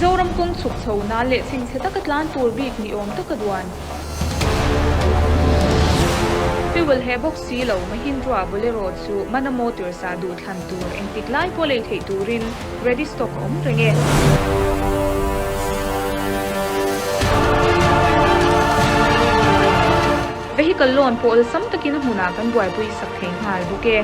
Mizoram kawng chhuk chho nan leh chhingchhe taka tlan tur bik ni awm taka duan. Fuel heh bawk si lo Mahindra Bolero chu Mana Motors ah duh thlan tur engtik lai pawh lei theih turin ready stock a awm reng e. Vehicle loan pawh awlsam takin a hmunah kan buaipui sak thei nghal bawk e.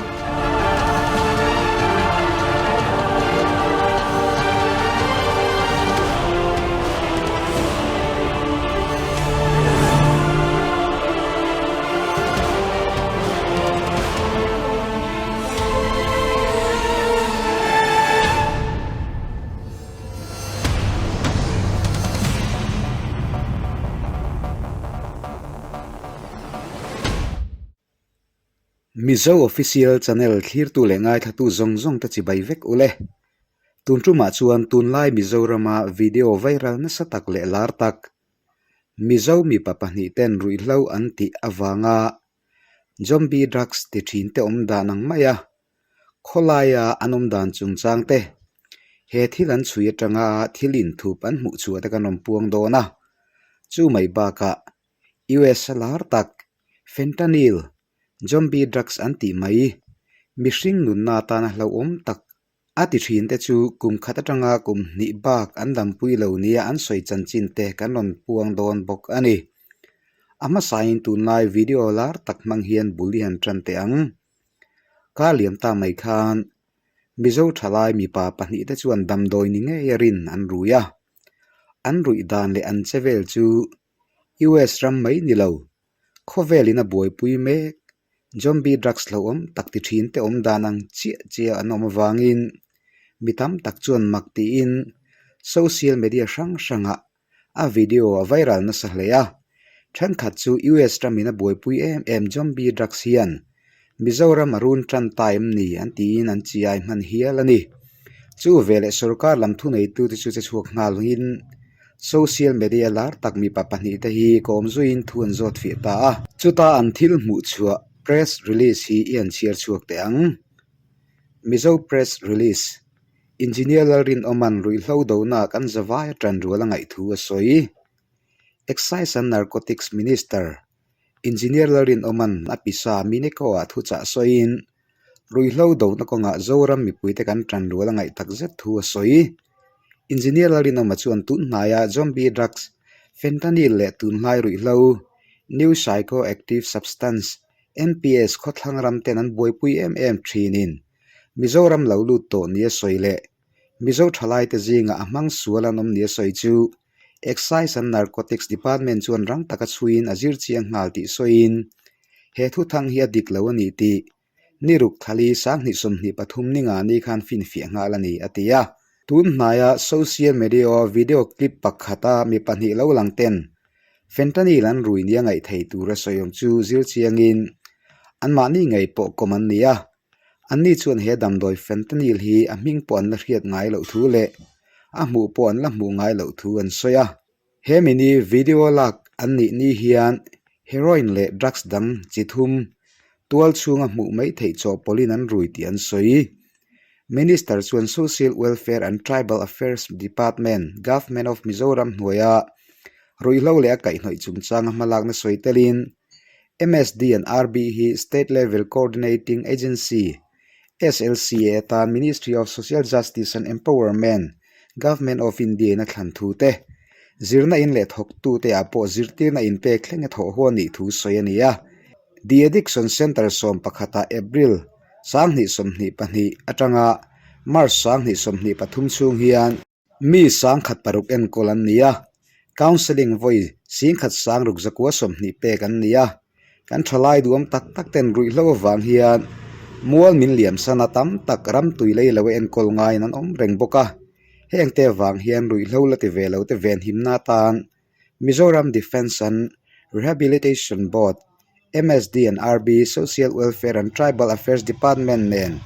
Mizo Official Channel thlirtu leh ngaithlatu zawng zawng te chibai vek ule. Tun tumah chuan tunlai Mizorama video viral nasa tak leh lar tak, Mizo mipa pahnih ten ruihhlo an tih avanga Zombie drugs ti thin te awm dan ang mai a, khawlaia an awm dan chungchang te, he thil an chhui atanga thil inthup an hmuh chhuah te kan rawn puang dawn a. Chu mai bakah US a lar tak Fentanyl, Zombie drugs an tih mai, mihring nunna atana hlauhawm tak A ti thin te chu kum khat atanga kum hnih bak an dampui lo nia an sawi chanchin te kan rawn puang dawn bawk a ni. A hmasain tunlai video lar tak hmang hian bul i han tan teh ang. Kar liam ta mai khan Mizo thalai mipa pahnih te chuan damdawi ni ngei a rin an rui a. An ruih dan leh an che vel chu US ram mai ni lo, khawvelin a buaipui mek Zombie drugs hlauhawm tak ti thin te awm dan ang chiah chiah an awm avangin mi tam tak chuan mak tiin social media hrang hrangah a video a viral nasa hle a. Thenkhat chu US ramin a buaipui em em zombie drugs hian Mizoram a run tan ta em ni an tiin an chiai hman hial a ni. Chu veleh sorkar lam thuneitute chu che chhuak nghalin Social media lar tak mipa pahnihte hi kawm zuiin thu an zawt fiah ta a. Chuta an thil hmuh chhuah press release hi i han chhiar chhuak teh ang. Mizo Press Release, Engineer Lalrinawma'n ruihhlo dohna kan zavai a tan rual a ngaih thu a sawi. Excise and Narcotics Minister, Engineer Lalrinawma'n a pisa Mineco-ah thuchah sawiin, Ruihhlo dohna kawngah Zoram mipuite kan tan rual a ngaih tak zet thu a sawi. Engineer Lalrinawma chuan tun hnaia zombie drugs, fentanyl leh tunhlai ruihhlo, new psychoactive substance, NPS, khawthlang ram ten an buaipui em em thinin Mizoram lo lut tawh nia sawi leh Mizo thalaite zingah a hmang sual an awm nia sawi chu Excise and Narcotics Department chuan rang taka chhuiin a zir chiang nghal tih sawiin he thuthang hi a dik lo a ni tih ni ruk thali 2023 ninga ni khan finfiah nghal a ni, a ti a. Tun hnaia social media-a video clip pakhata mi pahnih lo lang ten fentanyl an rui nia ngaih thei tura sawi awm chu zir chiangin anmahni ngei pawh kawm an ni a. Anni chuan he damdawi fentanyl hi a hming pawh an la hriat ngai loh thu leh a hmuh pawh an la hmuh ngai loh thu an sawi a. He mini video lak an nih ni hian heroin leh drugs dang chi thum tual chhunga hmuh mai theih chawhpawlhin an rui tih an sawi. Minister chuan Social Welfare and Tribal Affairs Department, Government of Mizoram hnuaia ruihhlo leh a kaihhnawih chungchanga hmalakna sawi telin MSD and RB hi State Level Coordinating Agency, SLCA, atan Ministry of Social Justice and Empowerment, Government of India in a thlan thu te, zirna in leh thawktute ah pawh zirtirna inpek thleng a thawh haw a nih thu sawi a ni a. The Addiction Centre sawmpakhatah April 2022 atanga March 2023 chhung hian, Mi sangkhat paruk enkawl an ni a, counselling vawi singkhat sang ruk zakua 20 pek an ni a, kan thalai duam tak tak ten ruihhlo avang hian mual min liam sana tam tak ram tui lei lo enkawl ngaiin an awm reng bawk a, heng te avang hian ruihhlo la ti ve lo te venhimna atan Mizoram Defence and Rehabilitation Board, MSD and RB, Social Welfare and Tribal Affairs Department nen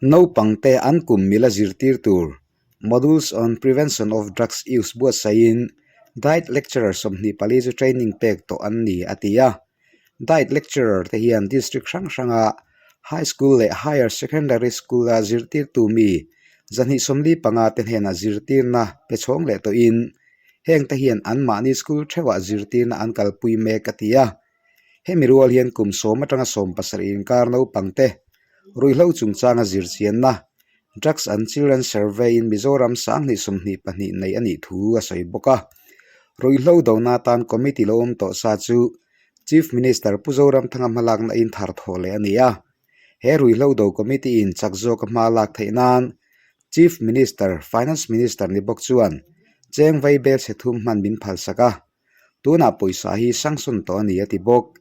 naupangte an kum mila zirtir tur Modules on Prevention of Drugs Use buatsaihin Diet Lecturer 24 chu training pek tawh an ni, a ti a. Diet Lecturer te hian district hrang hranga High School leh Higher Secondary School-a zirtirtu mi 245 te hnenah zirtirna pe chhawng leh tawhin hengte hian anmahni school theuhah zirtirna an kalpui mek a ti a. Hemi rual hian kum sawm atanga 70 inkar naupangte ruihhlo chungchanga zirchianna Drugs and Children Survey in Mizoram 2022 nei a nih thu a sawi bawk a. Ruihhlo dona atan committee lo awm tawh sa chu Chief Minister Pu Zoramthanga hmalakna in thar thawh leh a ni a. He ruihhlo do committee in chak zawka hma lak theih nan Chief Minister, Finance Minister ni bawk chuan cheng vai bel chhe thum hman min phalsak a. Tunah pawisa hi sanction tawh a ni a ti bawk.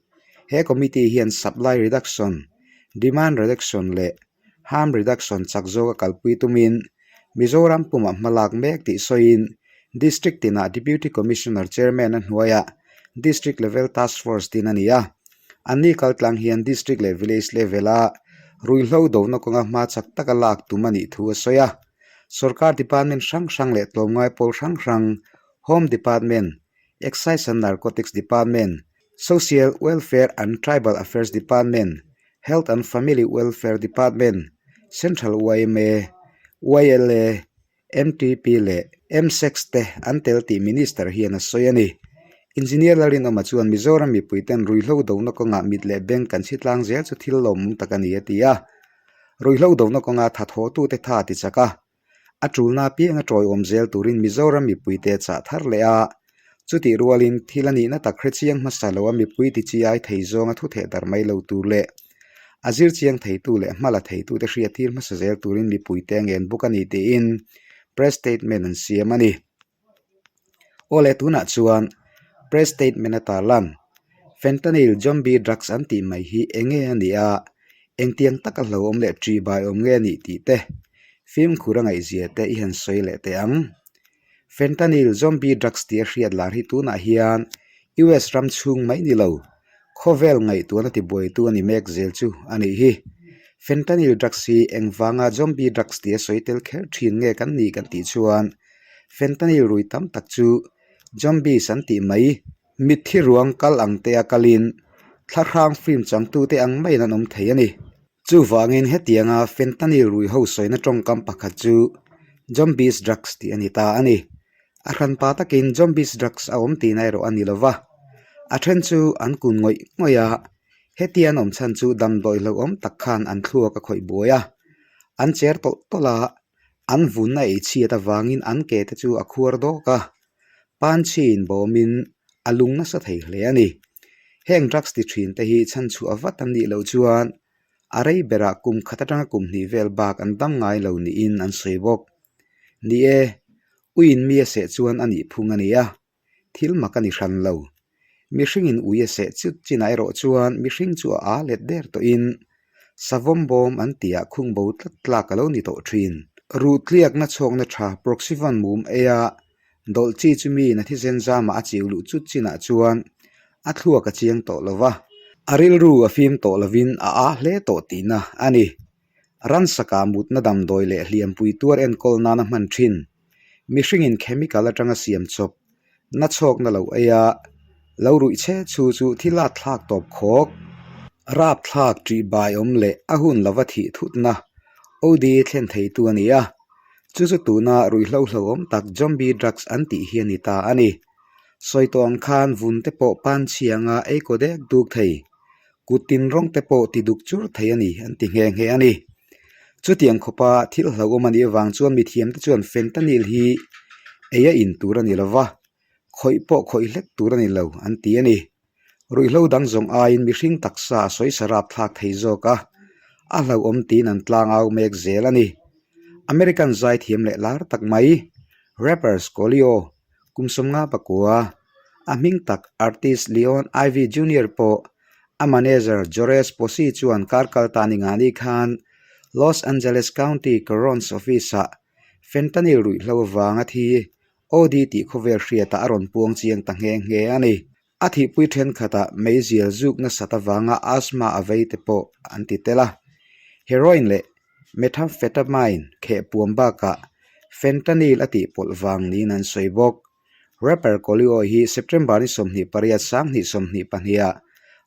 He committee hian supply reduction, demand reduction leh harm reduction chak zawka kalpui tumin Mizoram pumah hmalak mek tih sawiin District tinah Deputy Commissioner Chairman a hnuaiah District Level Task Force din a ni a. Anni kaltlang hian District leh Village level-a ruihhlo dona kawnga hma chak taka lak tum a nih thu a sawi a. Sorkar department hrang hrang leh tlawmngai pawl hrang hrang Home Department, Excise and Narcotics Department, Social Welfare and Tribal Affairs Department, Health and Family Welfare Department, Central yma, YLA, MTP leh MSEC te an tel tih Minister hian a sawi a ni. Engineer Lalrinawma chuan Mizoram mipuiten ruihhlo dona kawngah mit leh beng kan chhi tlang zel chu thil lawmawm tak a ni a ti a. Ruihhlo dona kawnga thathawhtute tha a ti chak a. A tulna apianga tawiawm zel turin Mizoram mipuite a chah thar leh a, chutih rualin thil a nihna tak hrechiang hmasa lo a mipui ti chi ai thei zawnga thu theh darh mai lo tur leh a zir chiang theitu leh hma la theitute hriattir hmasa zel turin mipuite a ngen bawk a ni tiin press statement an siam a ni. Aw le tunah chuan press statement a tarlan fentanyl zombie drugs an tih mai hi eng nge a nih a, engtiang taka hlauhawm leh ṭih bai awm nge a nih tih te fimkhur a ngaihzia te i han sawi leh teh ang. Fentanyl zombie drugs tih a hriat lar hi tunah hian US ram chhung mai ni lo, khawvel ngaihtuahna tibuaitu a ni mek zel chu a nih hi. Fentanyl drugs hi engvanga zombie drugs tih a sawi tel kher ṭhin nge kan nih kan tih chuan Fentanyl rui tam tak chu zombies an tih mai. Mitthi ruang kal ang te a kalin thlahrang film changtute ang maiin an awm thei a ni. Chuvangin hetianga fentanyl rui ho sawina tawngkam pakhat chu zombies drugs tih a ni ta a ni. A hranpa takin zombies drugs a awm tihna erawh a ni lo va, a then chu an kun ngawih ngawih a, hetia an awm chhan chu damdawi hlauhawm tak khan an thluak a khawih buai a, an cher tawlh tawlh a, An vunna ei chhiat avangin an ke te chu a khuar dawk a, panchhiin bawmin a lung nasa thei hle a ni. Heng drugs ti thin te hi chhanchhuah vat an nih loh chuan a rei berah kum khat atanga kum hnih vel bak an dam ngai lo niin an sawi bawk. Ni e, uiin mi a seh chuan a nih phung a ni a, thil mak a ni hran lo. Mihringin ui a seh chut chinah erawh chuan mihring chu a aa let der tawhin savawm bawm an tihah khung bo tlat tlak a lo ni tawh thin. Ruh tliakna chhawkna tha Proxyvan mum eia dawlh chi chu miin a thisen zamah a chiu luh chut chinah chuan a thluak a chiang tawh lo va, a rilru a fim tawh lovin a aa hle tawh tihna a ni. Ransakah mutna damdawi leh hliampui tuar enkawl nana hman thin. Mihringin chemical atanga siam chawp na chhawkna lo ei a, lo ruih che chu chu thil a thlak tawp khawk. Rap thlak ṭih bai awm leh a hun lova thih thutna OD thlen theitu a ni a, chu chu tuna ruihhlo hlauhawm tak zombie drugs an tih hi a ni ta a ni. Sawi tawh ang khan vun te pawh pan chhia anga ei kaw dek duk thei. Kut tin rawng te pawh ti duk chur thei a ni an ti nghe nghe a ni. Chutiang khawpa thil hlauhawm a nih avang chuan mithiam te chuan fentanyl hi ei a in tur a ni lova, khawih pawh khawih hlek tur a ni lo an ti a ni. Ruihhlo dang zawng aiin mihring taksa a sawi sarap thlak thei zawk a, a hlauhawm tiin an tlang au mek zel a ni. American zaithiam leh lar tak mai rapper Scolio Kum 50 pakua, a hming tak artist Leon Ivey Junior pawh a manager Jores Posey chuan kar kal ta ni ngani khan Los Angeles County Coroner's Office-ah fentanyl ruihhlo avanga thi OD tih khawvel hriatah a rawn puang chiang ta nghe nghe a ni. A thihpui thenkhatah meizial zuk nasat avanga asthma a vei te pawh an ti tel a. Heroin leh methamphetamine kheh puam bakah fentanyl a tihpawlh vang niin an sawi bawk. Rapper Coolio hi September ni 28 2022 ah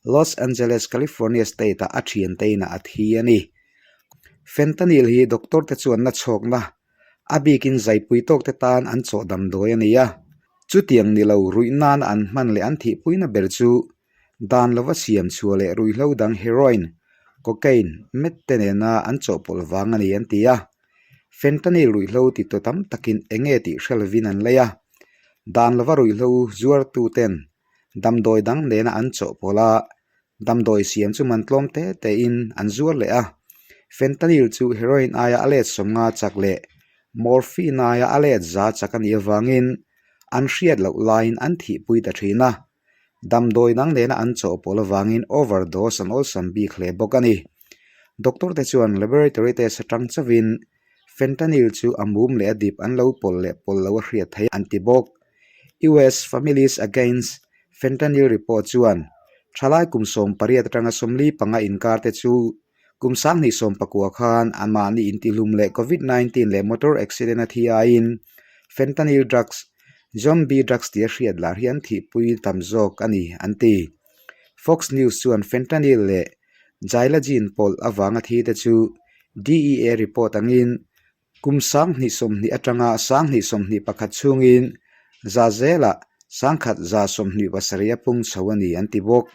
Los Angeles, California state-ah a thiante inah a thi a ni. Fentanyl hi doctor te chuan nachhawkna. A bikin zaipui tawkte tan an chawh damdawi a ni a. Chutiang ni lo ruih nana an hman leh an thihpuina ber chu dan lova siam chhuah leh ruihhlo dang heroin, cocaine, meth te nena an chawhpawlh vang a ni an ti a. Fentanyl ruihhlo ti tawh tam takin eng nge tih hre lovin an lei a. Dan lova ruihhlo zuartu ten damdawi dang nena an chawhpawlh a, Damdawi siam chu man tlawm te tein an zuar leh a, fentanyl chu heroin aia a let 50 chak leh morphine aia a let 100 chak a nih avangin an hriat loh laiin an thihpui ta thin a, damdawi dang nena an chawhpawlh avangin overdose an awlsam bik hle bawk a ni. Doctor te chuan laboratory test atang chauhin fentanyl chu a mum leh a dip an lo pawlh leh pawlh lo a hriat theih an ti bawk. US Families Against Fentanyl report chuan thalai kum 18 atanga 45 inkar te chu kum 2019 khan anmahni intihlum leh Covid-19 leh motor accident a thi aiin fentanyl drugs, zombie drugs tia hriat lar hi an thihpui tam zawk a ni, an ti. Fox News chuan fentanyl leh xylazine pawlh avanga thi te chu DEA report angin Kum 2020 atanga 2021 chhungin za zelah 1127 a pung chho a ni an ti bawk.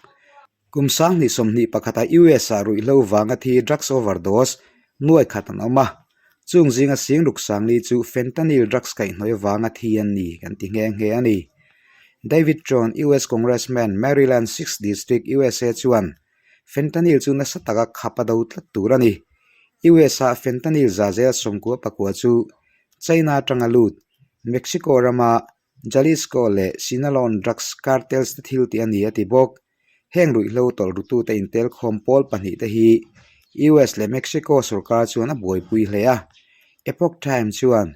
Kum 2021 a US ah ruihhlo vanga thi drugs overdose nuai khat an awm a, chung zinga sing ruk sangli chu fentanyl drugs kaihhnawih avanga thi an ni kan ti nghe nghe a ni. David Trone, US Congressman, Maryland Sixth District, USA chuan Fentanyl chu nasa taka khap a do tlat tur a ni. US-a fentanyl za zel 94 chu China atanga lut, Mexico rama Jalisco leh Sinaloan drugs cartels te thil tih a ni a ti bawk. Heng ruihhlo tawlh rutute intelkhawm pawl pahnih te hi US leh Mexico sorkar chuan a buaipui hle a. Epoch Times chuan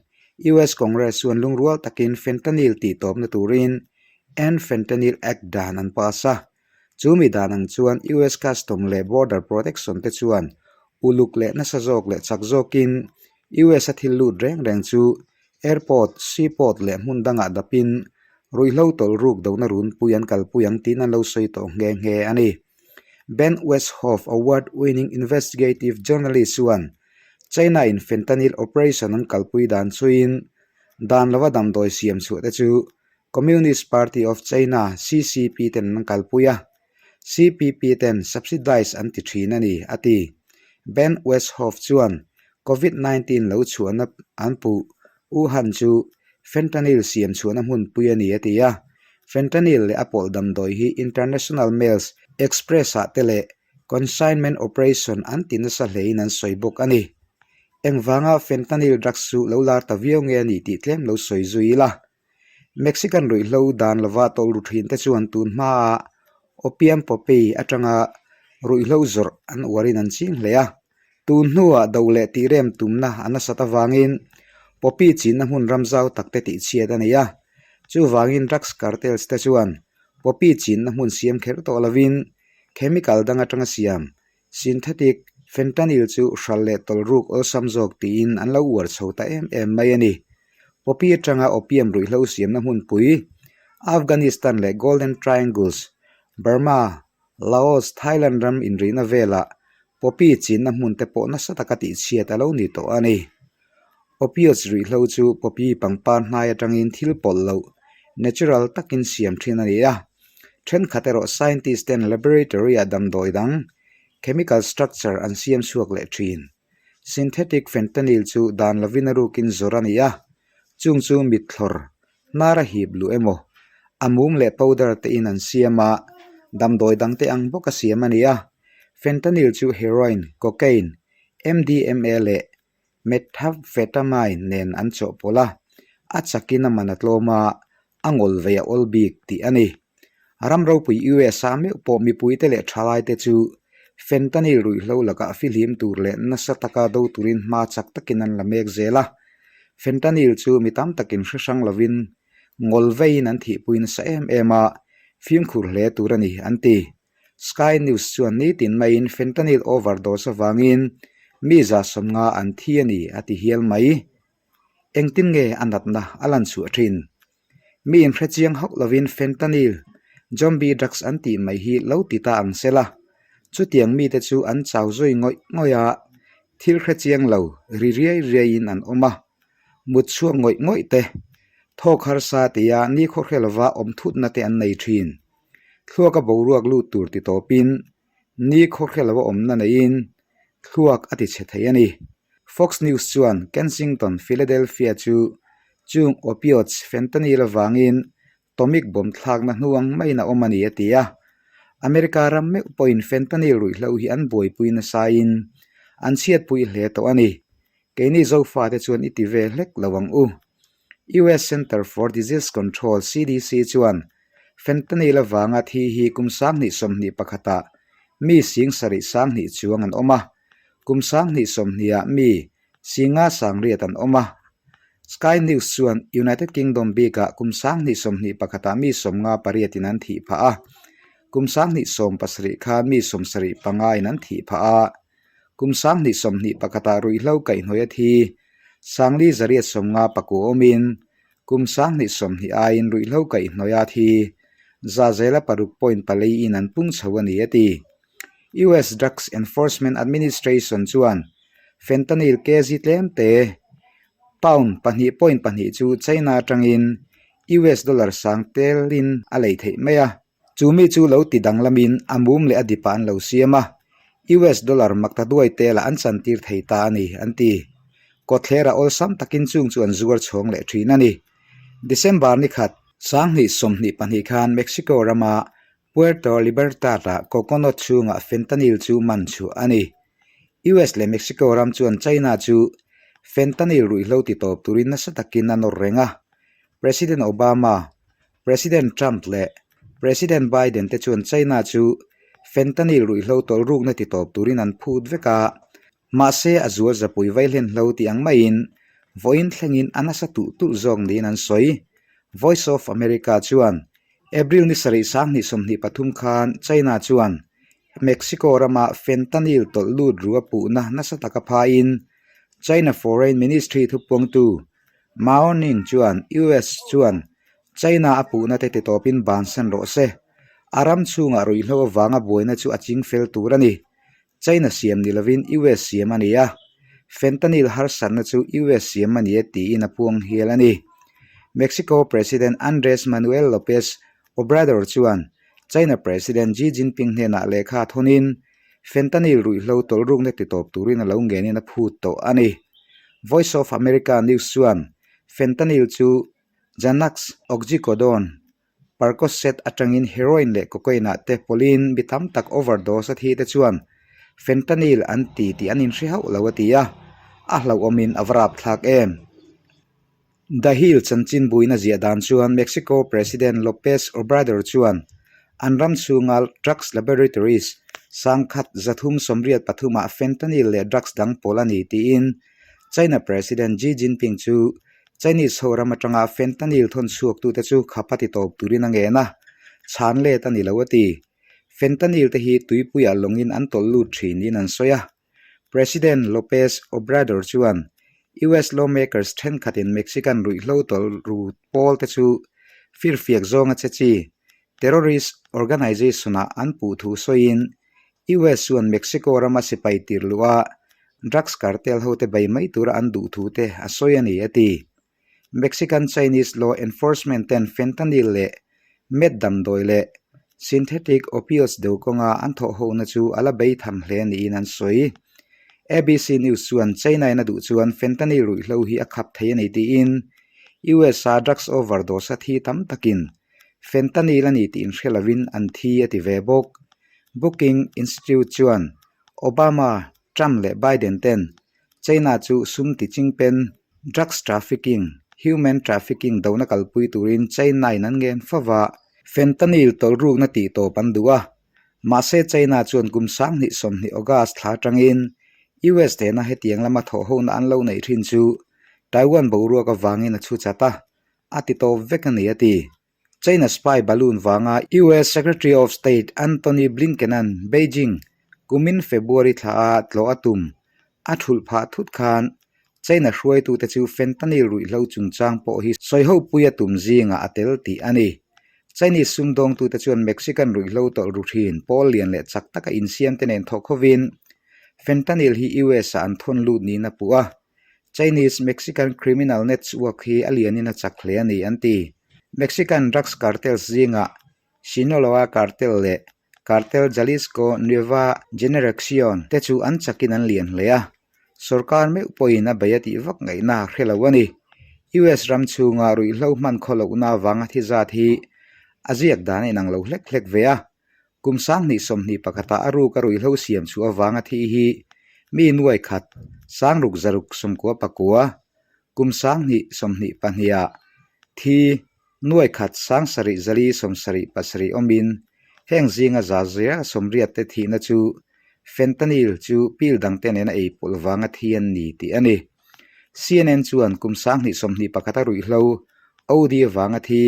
US Congress chuan lungrual takin fentanyl tihtawpna turin End Fentanyl Act dan an pass a. Chu mi dan ang chuan US Custom leh Border Protection te chuan uluk leh nasa zawk leh chak zawkin US a thil lut reng reng chu airport, seaport leh hmun dangah dapin ruihhlo tawlh ruk dona runpui an kalpui ang tiin an lo sawi tawh nghe nghe a ni. Ben Westhoff, award-winning investigative journalist chuan China in fentanyl operation an kalpui dan chuin dan lova damdawi siam chhuah te chu Communist Party of China, CCP, ten an kalpui a, CPP ten subsidize an ti thin a ni, a ti. Ben Westhoff chuan Covid 19 lo chhuahna an puh Wuhan chu fentanyl siam chhuahna hmunpui a ni, a ti a. Fentanyl leh a pawlh damdawi hi International Mails Express-ah te leh consignment operation an ti nasa hlein an sawi bawk a ni. Engvanga fentanyl drugs chu lo lar ta viau nge a ni tih tlem lo sawi zui ila. Mexican ruihhlo dan lova tawlh ru thin te chuan tun hmaa opium poppy atanga ruihhlo zawrh an uarin an ching hle a. Tun hnuah do leh tihrem tumna a nasat avangin poppy chinna hmun ram zau tak te tihchhiat a nei a. Chuvangin drugs cartels te chuan poppy chinna hmun siam kher tawh lovin chemical dang atanga siam synthetic fentanyl chu hral leh tawlh ruk awlsam zawk tiin an lo uar chho ta em em mai a ni. Poppy atanga opium ruihhlo siamna hmunpui Afghanistan leh Golden Triangles, Burma, Laos, Thailand ram inrihna velah poppy chinna hmun te pawh nasa taka tihchhiat a lo ni tawh a ni. Opioids ruihhlo chu poppy pangpar hnai atangin thil pawlh loh, natural, takin siam thin a ni a. Thenkhat erawh scientist ten laboratory-ah damdawi dang, chemical structure, an siam chhuak leh thin. Synthetic fentanyl chu dan lovin a rukin zawrh a ni a, chung chu mitthlawr, hnar a hip luh emaw, a mum leh powder te in an siam a, damdawi dangte ang bawka siam a ni a. Fentanyl chu heroin, cocaine, MDMA leh methamphetamine nen an chawhpawlh a, a chakin a man a tlawm a, a ngawl vei a awl bik tih a ni. Ram ropui USA meuh pawh mipuite leh thalaite chu fentanyl ruihhlo lakah fihlim tur leh nasa taka do turin hma chak takin an la mek zel a. Fentanyl chu mi tam takin hre hrang lovin ngawl veiin an thihpui nasa em em a, fimkhur hle tur a ni, an ti. Sky News chuan nitin maiin fentanyl overdose avangin mi 150 an thi a ni, a ti hial mai. Engtin nge a natna a lan chhuah thin? Mi inhre chiang hauh lovin fentanyl, zombie drugs an tih mai hi lo ti ta ang se la. Chutiang mite chu an chau zui ngawih ngawih a, thil hre chiang lo ri riai riaiin an awm a. Mut chhuak ngawih ngawih te, thawk harsa tia nikhaw hre lova awm thutna te an nei thin. Thluaka boruak lut tur ti tawpin nikhaw hre lova awmna neiin thluak a ti chhe thei a ni. Fox News chuan Kensington, Philadelphia chu chung opioids fentanyl avangin Atomic bomb thlakna hnu ang maiin a awm a ni a ti a. America ram meuh pawhin fentanyl ruihhlo hi an buaipui nasain an chhiatpui hle tawh a ni. Keini Zofate chuan i ti ve hlek lo ang u. US Center for Disease Control, CDC, chuan fentanyl avanga thi hi kum 2021 ah mi 72,000 chuang an awm a, kum 2020 ah mi Singa sangriat an awm a. Sky News chuan United Kingdom bikah kum 2021 ah mi 58 in an thih phah a, kum 2017 khan mi 75 in an thih phah a, kum 2021 ah ruihhlo kaihhnawih a thi 4,850 awmin kum 2020 aiin ruihhlo kaihhnawih a thi zazela 6.4 in an pung chho a ni a ti. US Drugs Enforcement Administration chuan fentanyl kg tlem te pound 2.2 chu China atangin US dollar sang telin a lei theih mai a. Chu mi chu lo ti danglamin a mum leh a dipah an lo siam a, US dollar makta duai telah an chantir thei ta a ni, an ti. Kawtthlerah awlsam takin chung chu an zuar chhawng leh thin a ni. December ni khat, 2022 khan Mexico rama Puerto Libertad-ah coconut chhungah fentanyl chu man chhuah a ni. US leh Mexico ram chuan China chu fentanyl ruihhlo ti tawp turin nasa takin a nawr reng a. President Obama, President Trump leh President Biden te chuan China chu fentanyl ruihhlo tawlhrukna ti tawp turin an phut vek a, mahse a zual zapui vaihlen hlo tih ang maiin vawiin thlengin a nasa tulh tulh zawk niin an sawi. Voice of America chuan April ni sarih 2023 khan China chuan Mexico rama fentanyl tawlh lut ru a puhna nasa taka phaiin China Foreign Ministry thupuangtu Mao Ning chuan US chuan China a puhna te titawpin bansan rawh se. A ram chhungah ruihhlo avanga buaina chu a ching fel tur a ni. China siam ni lovin US siam a ni a, fentanyl harsatna chu US siam a ni e tiin a puang hial a ni. Mexico President Andres Manuel Lopez Obrador chuan China President Xi Jinping hnenah lehkha thawnin fentanyl ruihhlo tawlhrukna titawp turin a lo ngenin a phut tawh a ni. Voice of America News chuan fentanyl chu Xanax, Oxycodone, Percocet atangin heroin leh cocaine ah te pawlhin mi tam tak overdose a thi te chuan fentanyl an ti tih an inhre hauh lo a ti a, a hlauhawmin a va rapthlak em. The Hill chanchin buina ziah dan chuan Mexico President Lopez Obrador chuan an ram chhunga drugs laboratories 1383 ah fentanyl leh drugs dang pawl a ni tiin China President Xi Jinping chu Chinese ho ram atanga fentanyl thawn chhuaktute chu khap a ti tawp turin a ngen a, chhan let a ni lo a ti. Fentanyl te hi tuipuiah lawngin an tawlh lut thin niin an sawi a. President Lopez Obrador chuan US lawmakers thenkhatin Mexican ruihhlo tawlh ru pawl te chu firfiak zawnga che chi terrorist organization-ah an puh thu sawiin US chuan Mexico rama sipai tir luh a drugs cartel hote bei mai tura an duh thu te a sawi a ni a ti. Mexican Chinese law enforcement ten fentanyl leh meth damdawi leh synthetic opioids deuh kawnga an thawh hona chu a la bei tham hle niin an sawi. ABC News chuan China in a duh chuan fentanyl ruihhlo hi a khap thei a ni tiin US-a drugs overdose a thi tam takin fentanyl a ni tih inhre lovin an thi a ti ve bawk. Booking Institute chuan Obama, Trump leh Biden ten China chu sum ti chingpen, drugs trafficking, human trafficking dona kalpui turin China-in an ngen fo va, fentanyl tawlhrukna tih tawp an duh a. Mahse China chuan kum 2020 August thla atangin US nena hetiang lama thawhhona an lo neih thin chu Taiwan boruak avangin a chhu chat a, a ti tawp vek a ni a ti. China spy balloon vanga US Secretary of State Antony Blinken-a'n Beijing kumin February thla a tlawh a tum a thulh phah thut khan China hruaitute chu fentanyl ruihhlo chungchang pawh hi sawihopui a tum zingah a tel tih a ni. Chinese sumdawngtute chuan Mexican ruihhlo tawlh ru thin pawl lian leh chak taka insiamte nen thawh khovin fentanyl hi US-ah an thawn lut niin a puh a. Chinese-Mexican criminal network hi a lianin a chak hle a ni, an ti. Mexican drugs cartels zingah Sinaloa cartel leh Cartel Jalisco Nueva Generacion te chu an chakin an lian hle a, sorkar meuh pawhin a bei a tih vak ngaihna a hre lo a ni. US ram chhunga ruihhlo hman khaw lohna avanga thi zat hi a ziak dan a inang lo hlek hlek ve a, kum 2021ah a ruk a ruihhlo siam chhuah avanga thi hi mi nuai khat sangruk zaruk 99, kum 2022ah thi Nuai khat 7477 awmin heng zinga za zia sawmriat te thihna chu fentanyl chu pil dangte nena ei pawlh vanga thi an ni tih a ni. CNN chuan kum 2021 a ruihhlo OD vanga thi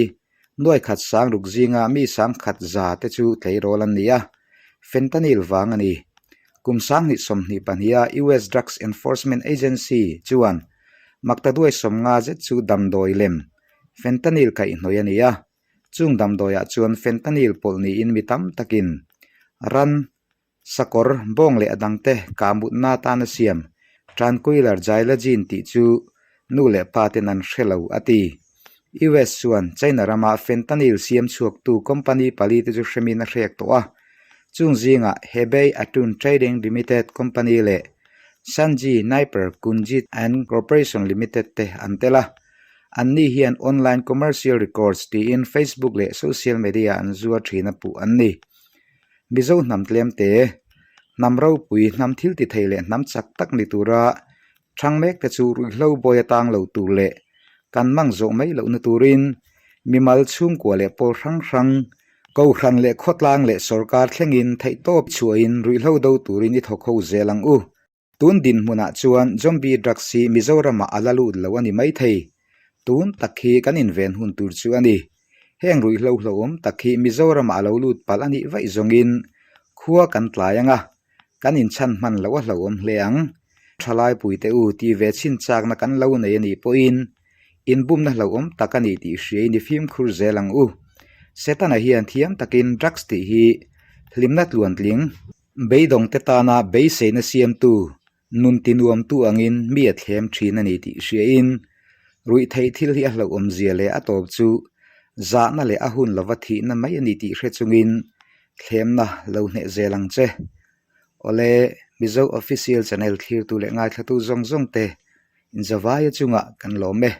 nuai khat sangruk zinga mi sangkhat za te chu tleirawl an ni a, fentanyl vang a ni. Kum 2022 a US Drugs Enforcement Agency chuan maktaduai 50 zet chu damdawi lem Fentanyl kaihhnawih a ni a, chung damdawiah chuan fentanyl pawlh niin mi tam takin ran, sakawr, bawng leh a dangte kah mutna atana siam tranquiller xylazine tih chu nu leh pa ten an hre lo a ti. US chuan China rama fentanyl siam chhuaktu company pali te chu hremin a hrek tawh a, chung zingah Hebei Atun Trading Limited Company leh Shanxi Niper Kunjit and Corporation Limited te an tel a. Anni hian online commercial records tiin Facebook leh social media an zuar thin a puh an ni. Mizo hnam tlem te, hnam ropui, hnam thil ti thei leh hnam chak tak ni tura thang mek te chu ruihhlo bawi atang lo tur leh kan mang zawh mai lohna turin mimal chhungkua leh pawl hrang hrang, kohhran leh khawtlang leh sawrkar thlengin theihtawp chhuahin ruihhlo do turin i thawk ho zel ang u. Tun dinhmunah chuan zombie drugs hi Mizoramah a la lut lo a ni maithei. Tun tak hi kan inven hun tur chu a ni. Heng ruihhlo hlauhawm tak hi Mizoramah a lo lut palh a nih vaih zawngin khua kan tlai ang a, kan inchhan hman loh a hlauhawm hle ang. Thalai puite u ti ve chhin chakna kan lo nei a nih pawhin inbumna hlauhawm tak a ni tih hriain i fimkhur zel ang u. Setana hian thiam takin drugs tih hi hlimna tluantling Beidawngte tana beiseina siamtu, nun tinuamtu angin mi a thlem thin a ni tih hriain, ruihtheih thil hi a hlauhawmzia leh a tawp chu zahna leh a hun lova thihna mai a ni tih hre chungin thlemna lo hneh zel ang che. Awle, Mizo Official Channel thlirtu leh ngaithlatu zawng zawngte inzavaia chungah kan lawm e.